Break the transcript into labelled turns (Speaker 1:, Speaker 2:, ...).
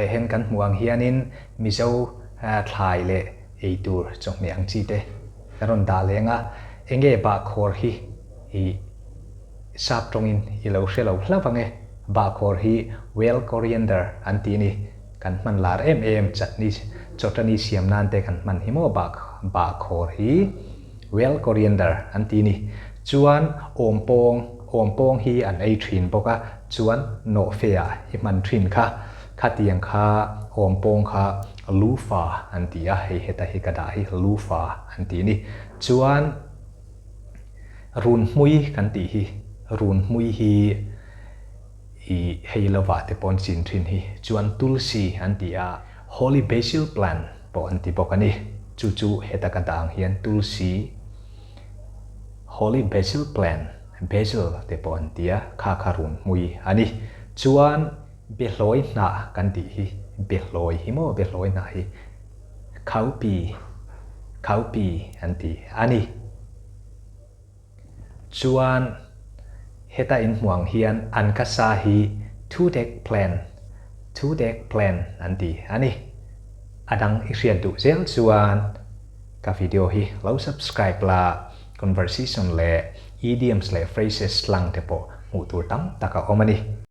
Speaker 1: Te hian kan hmuh ang hianin Mizo thlai leh ei tur chawhmeh ang chi te kan rawn dah leng a, enge bahkhawr hi i sap tawngin i lo hre lo hlauh ang e, bahkhawr hi well coriander an ti a ni, kan hman lar em em chutney chawtani siam nan te kan hman hi maw bahkhawr hi well coriander an ti a ni, chuan awmpawng awmpawng hi an ei thin bawk a, chuan nawhfe ah i hman thin kha khatiang kha awmpawng kha lufa an ti a, hei heta hi ka dah hi lufa an ti a ni. Chuan runhmui kan tih hi runhmui hi ih hei lovah te pawh an chin thin hi chuan tulsi an ti a, holy basil plant pawh an ti bawk a ni. Chu chu heta ka dah ang hian tulsi, holy basil plant, basil te pawh an ti a, kha kha runhmui a ni. Chuan Behlawi hnah kan tih hi, behlawi hi maw behlawi hnah hi Khaupi, Khaupi an ti a ni. Chuan heta inhmuh ang hian an ka sa hi Tudek Plan, Tudek Plan an ti a ni. A dang i hriat duh zel chuan ka video hi lo subscribe la, conversation leh idioms leh phrases slang te pawh hmuh tur tam tak a awm a ni.